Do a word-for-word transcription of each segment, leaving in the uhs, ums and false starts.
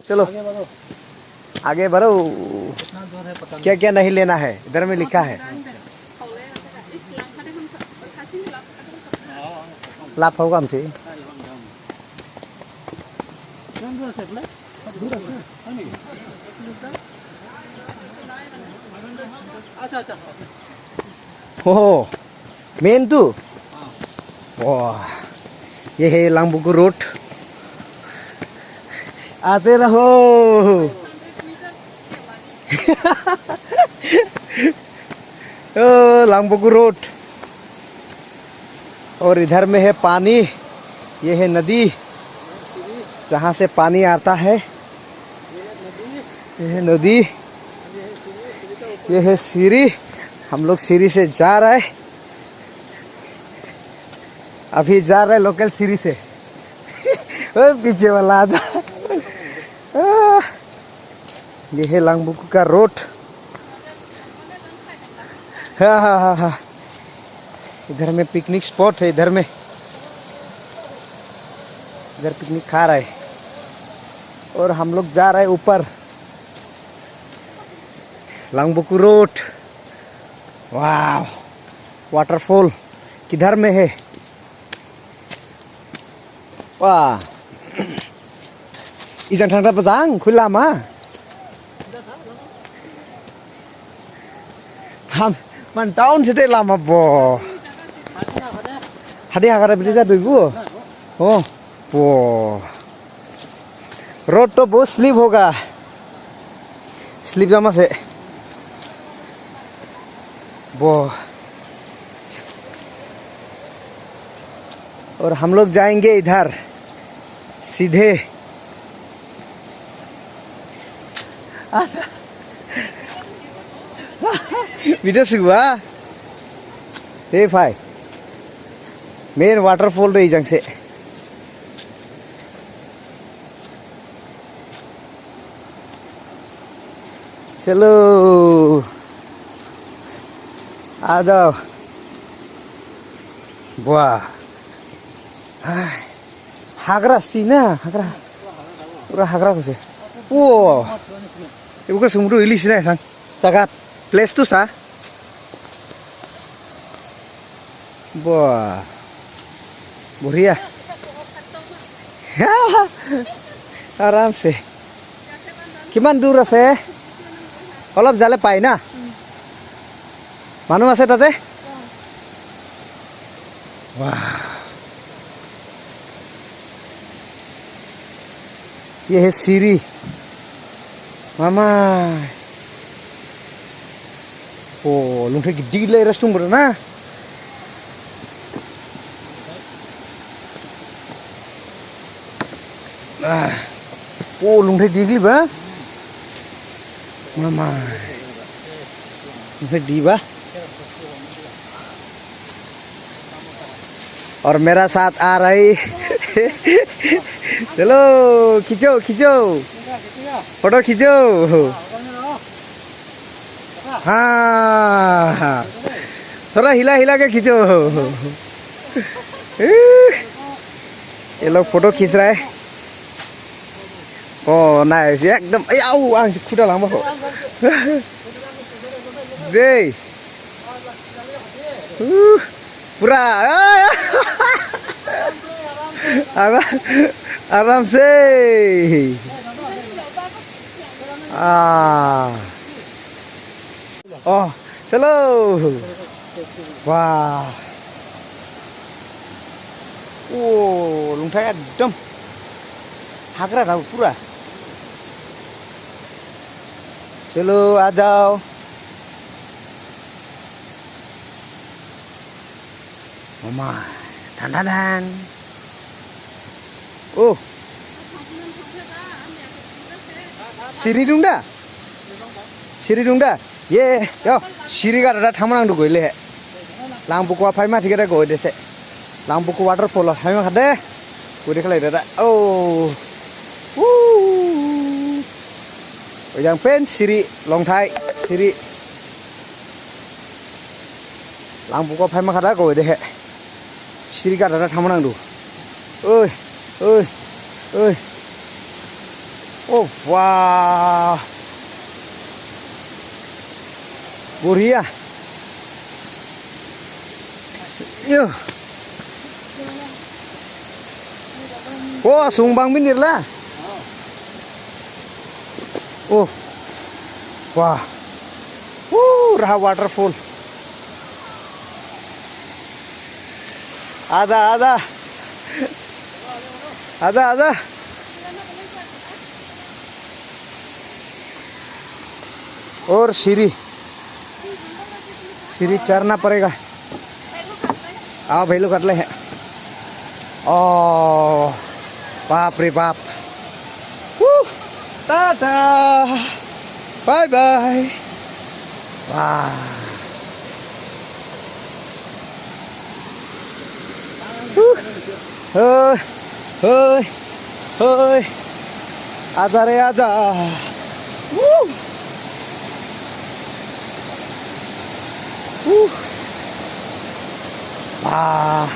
चलो, आगे बढ़ो। आगे बढ़ो। कितना दूर है पता नहीं। क्या क्या नहीं लेना है, इधर में लिखा है। लाभ होगा हमसे। अच्छा, अच्छा। हो, मेन तू। वाह, ये है लांगबुकु रोड। आते रहो। ओ, लांगबुकु रोड। और इधर में है पानी, ये है नदी, जहाँ से पानी आता है। ये है नदी, ये है सीढ़ी। हम लोग सीढ़ी से जा रहा है, अभी जा रहा है लोकल सीढ़ी से। ओ, पीछे वाला आ जा। आ, ये है लांगबुकु का रोड। हाँ, हाँ, हाँ, हाँ। इधर में पिकनिक स्पॉट है, इधर में, इधर पिकनिक खा रहा है। और हम लोग जा रहे हैं ऊपर, लांगबुकु रोड। वाह, वाटरफॉल किधर में है? Wah. Ijang thangda bajang, khulama. Ham, man town sete lama bo. Hadi hagara bidi ja dui bu. Oh, bo. Road to bo slip hoga. Slip jama se. Bo. और हम लोग जाएंगे इधर सीधे। Video sugua. Hey, bhai. Main waterfall re ijang se. चलो, आ जाओ। Wah. Hai. Hagra sti na, hagra. Pura hagra kose. Wow. Ibu ke sumru ilis na sang. Jaga place tu sa. Wah. Boria. Aram se. Kiman dur ase? Olop jale pai na? Manu ase tate? Wah. ये है सीढ़ी। Mama. Oh, lungthai gede gede restaurant bro na. Ah. Oh, lungthai gede gede ba. Mama. Lungthai gede ba. और मेरा साथ आ रही। चलो, खींचो, खींचो। फोटो खींचो। हाँ, हाँ। थोड़ा हिला, हिला के खींचो। ये लोग फोटो खींच रहा है। Oh, nice. एकदम, ए, आऊ, आं खुदा लांबा हो। दे। Uh, pura. Ah, ya. Aram, aram se. Ah. Oh, selo. Wah. Oh, lungthai ekdom. Hagra dao pura. Selo, a jao. Mama, than than than. Oh. Siri dong da? Siri dong da? Ye, yo, siri ga da thangma nang du goi le. Langbuku a phaima thikhade goi dese. Langbuku waterfall a phaima khade. Goi de khlai da da. Oh. Woo. Ojang pen siri longthai siri. Langbuku a phaima khade goi de he. Siri ga da thangma nang du. Oi, oi, oi. Oh, wah. Buria. Yo. Wah, sungbang minir la. Oh. Wah. Wuh, raha waterfall. Ada, ada. Ada, ada. और सीढ़ी, सीढ़ी चढ़ना पड़ेगा। आओ भैलू कटले है। ओ, बाप रे बाप। Wuh, टाटा, बाय बाय। वाह। Huh. Hoi, hoi, hoi. Aja re aja. Wuh. Wuh. Ah.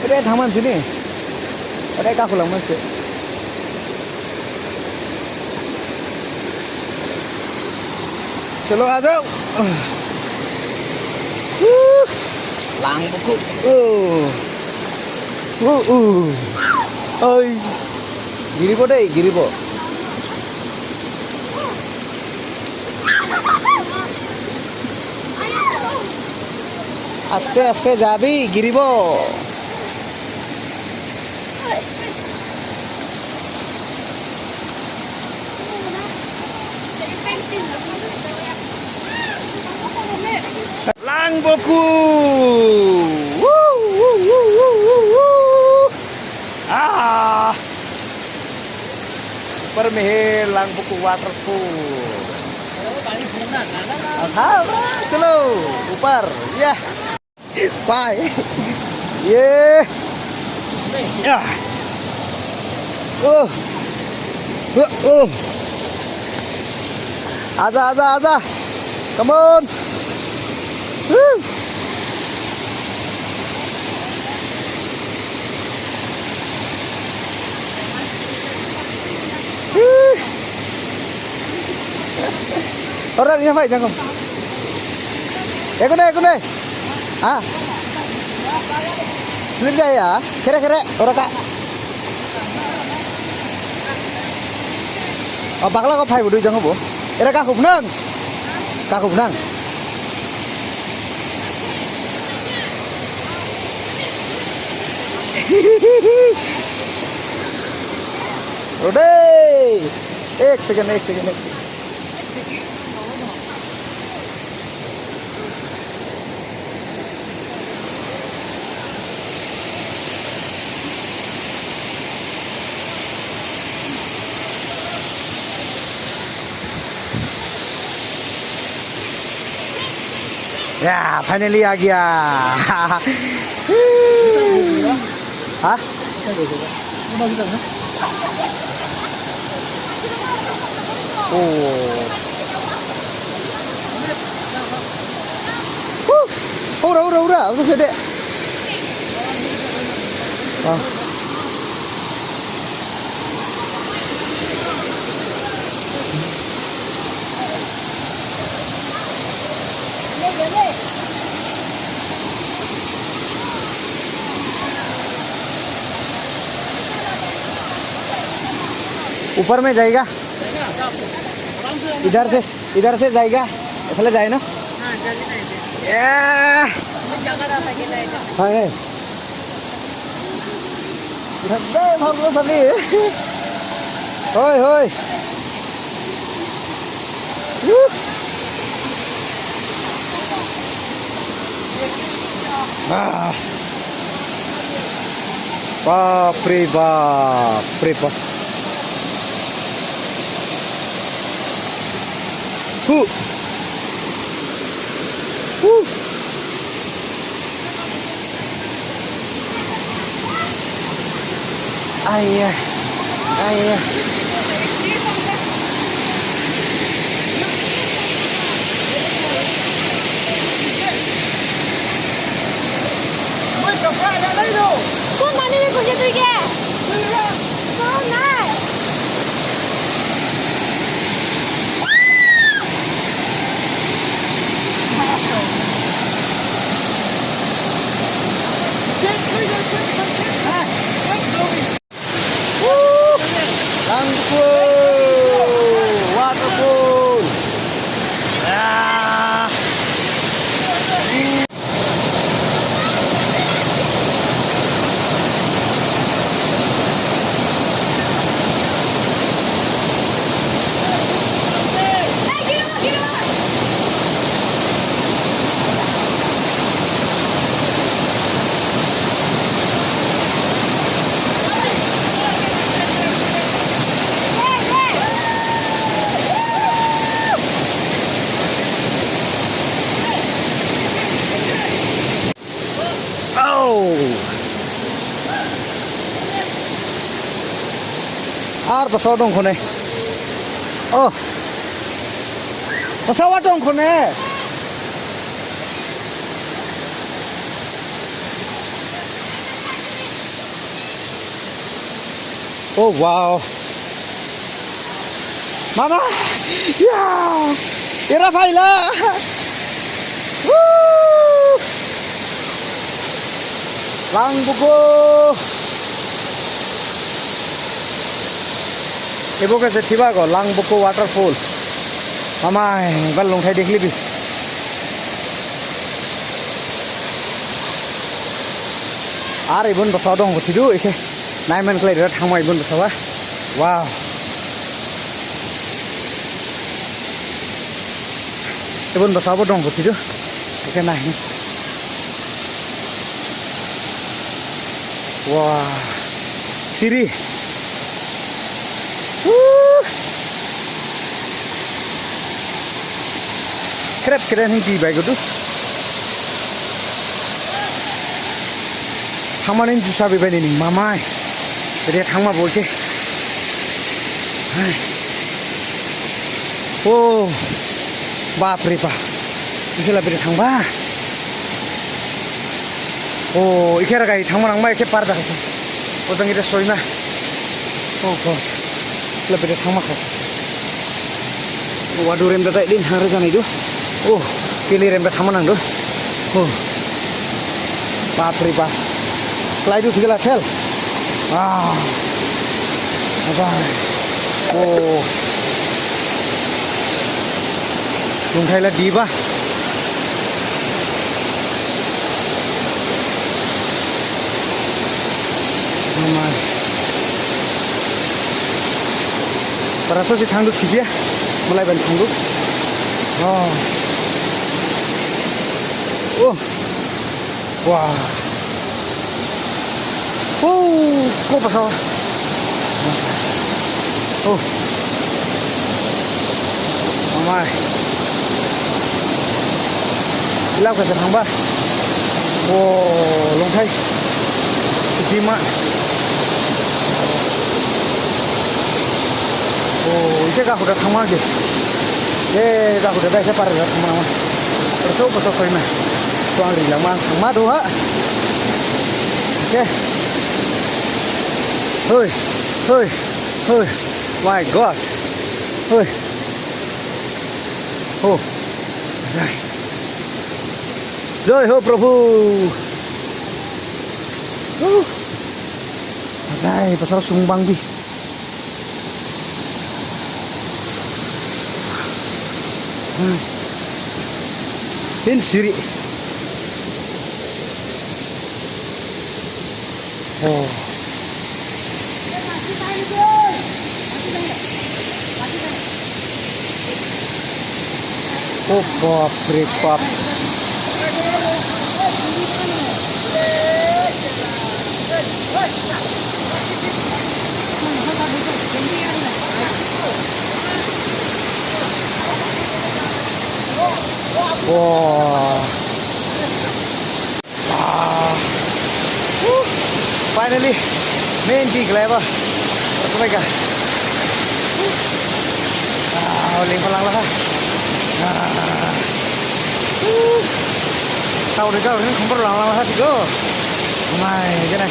Ere thangman sini. Ere kakulang manse. Chalo, aa jao. Wuh. Langbuku. Oh. Uh, uh. Oi. Giribo dei, giribo. Aste aste jabi, giribo. Langbuku. Wuh, wuh, wuh. Ah. ऊपर में है लांगबुकु waterfall। हाँ, चलो ऊपर। या। Bye. ये। या। Oh. Oh. आजा, आजा, आजा। Come on. Woo. Woo. Ora, ini apa, jangkau? Ekun deh, ekun deh. Ah. Slip jaya. Kere, kere. Ora, Kak. Oh, bakla kok phaibo dui jang bo. Era kakhub nang. Kakhub nang. Rode. Ek second, ek second, ek second. Ya, finally आ गया। Hah? Oh. Huh. Ura, ura, ura. Ura, gede. Ah. ऊपर में जाएगा। इधर से, इधर से जाएगा। ऐसा जाए ना? हाँ, जल्दी जाएगा। ये। जगह रहता कि नहीं? हाँ, है। Hoi, hoi. Ah. Bap re bap, re bap. Hu. Hu. Aiya. Aiya. Langbuku waterfall. Ah. Au! Ar basao dong khone. Oh. Basao dong khone. Oh, wow. Mama! Ya! Era phaila! Woo! Langbuku! Ebo khe se thiba go, Langbuku waterfall. Mama, ebar longthai dekhlibi. Ar ibon basao dong thidu, ekhe. Naiman khlai dada thangma ibon basao ha. Wow. Ibon basao bo dong thidu. Ekhe nai. Wow. Siri. Woo. Khrep khrep hin di bai gudu. Thangmani jusa bi bai ni mamai. Bede thangma bo khe. Hai. Oh. Bap re bap. Ikhe la bede thangba. Oh, ikhe ragai thangma nangma ikhe par dakha se. Ojang ida soima. Oh, God. Ikhe la bede thangma kha. Wadu rem da dai din thang re janai du. Oh, kili rem da thangma nang du. Oh. Bap re bap. Klai du thikhala thel. Ah. Apa? Oh. Longthai la diba. Namai. Para sosi thangdu thiya. Malai ban thangdu. Oh. Oh. Wah. Oh, ko pasal. Oh. Amai. Ilao khe thangba. Oh, longthai. Sima. Oh, ise ga huda thangma ge. Ye, ga huda da ise par ga thangma. Perso, perso, soima. Tuang ri lama thangma do ha. Oke. Hoi, hoi, hoi. My God. Hoi. Oh. Jai. Jai ho, Prabhu. Oh. Jai, pasal sung bang bi. Hmm. Hin siri. Oh. O bap re bap. Wah. Ah. Woo. Finally, main peak leba. Sampai ka. Ah, oleh palang lah. Ah. Woo. Kau deh kau, ini kompor lang lang lah sih go. Mai, jana.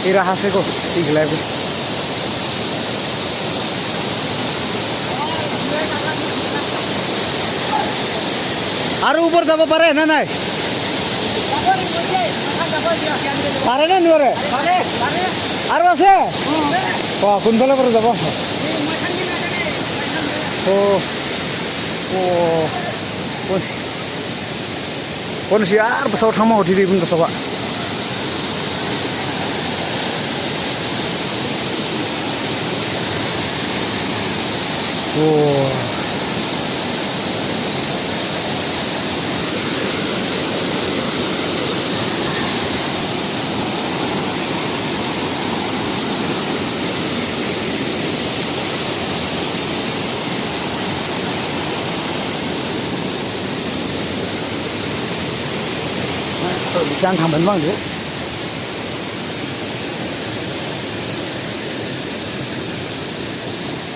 Ira hase go, peak leba. আৰু ওপৰ যাব পাৰে নে নাই? পাৰে নে নোৱাৰে? আৰু আছে? অ, কোনফালে পৰা যাব? অ, অ, কোন? Bonsi ar basao thangma hodi di bun basao ba. Oh. Jan thangban bang de.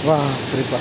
Wah, beripa.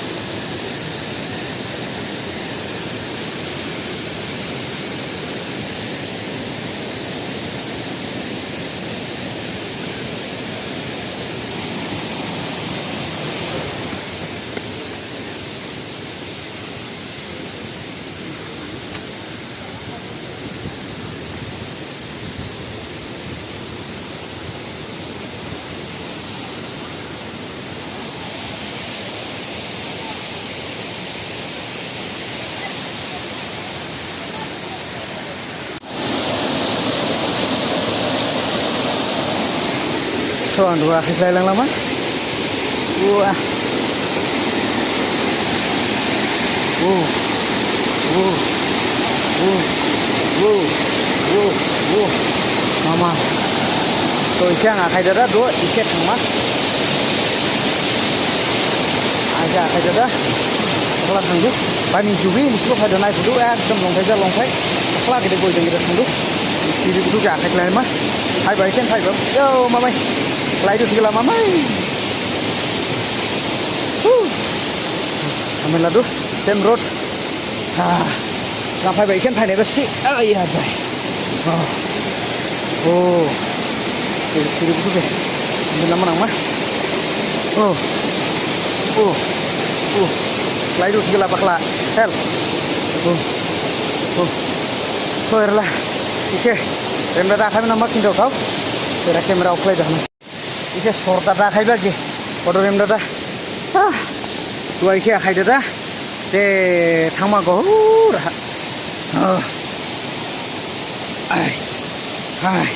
So, ang duha akhai khlai lang lama. Wah. Wuh. Wuh. Wuh. Wuh. Wuh. Wuh. Mama. To, ise ang akhai dada, do, ise thangma. Aja akhai dada. Kla thangdu. Bani jubi, nisi bo phai da nai phudu, ekdom longthai ja longthai. Kla gede goi jang gede thangdu. Siri phudu ja akhai khlaima. Hai bai ken hai bai. Yo, mamai. Khlaidu thikhala mamai. Huh. Amai ladu. Same road. Ha. Sgang phaiba ikhen phainai basti. Ai, ha, jai. Oh. Oh. Siri, siri, budu be. Ambil nama nang ma. Oh. Oh. Oh. Khlaidu thikhala bakhla. Hel. Oh. Oh. So, erla. Ikhe. Remda da kami nama kinjau tau. Era camera off khlai da. Ikhe sor dada akhai ba ge. Kodo rem dada. Ah. Duha ikhe akhai dada. Te thangma go. Hura. Ah. Ai. Ai.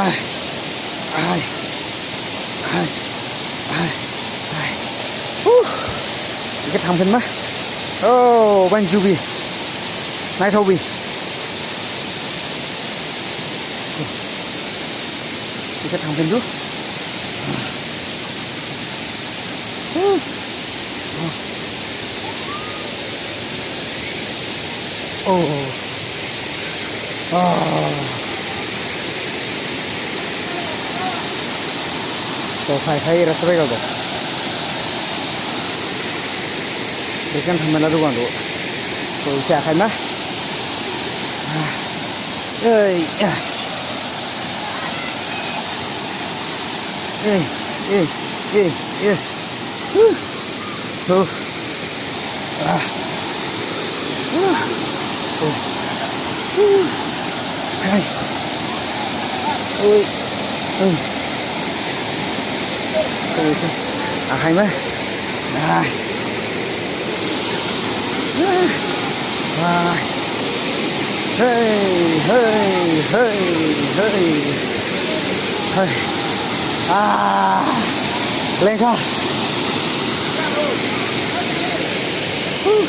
Ai. Ai. Ai. Ai. Ai. Huh. Ikhe thangphin ma. Oh, ban jubi. Naithao bi. Ikhe thangphin du. Oh. Oh. To, phai, phai, rasta bai kau do. Ikan thamela dukan do. To, ikhe akhai ma. Ah. Ei, ah. Ei, ei, ei, ei. Huh. Huh. Ah. Huh. Huh. Huh. Hai. Oi. Oi. Oi. Akhai ma. Ai. Ai. Hei, hei, hei, hei. Hei. Ah. Lengkha. Wow,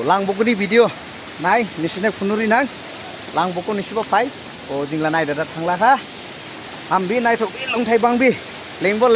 Langbuku ni video nai, nisi ne phunuri nang. Langbuku nisibo phai. O jingla nai dada thangla kha. Hambi naithok bi longthai bangbi. Lengbo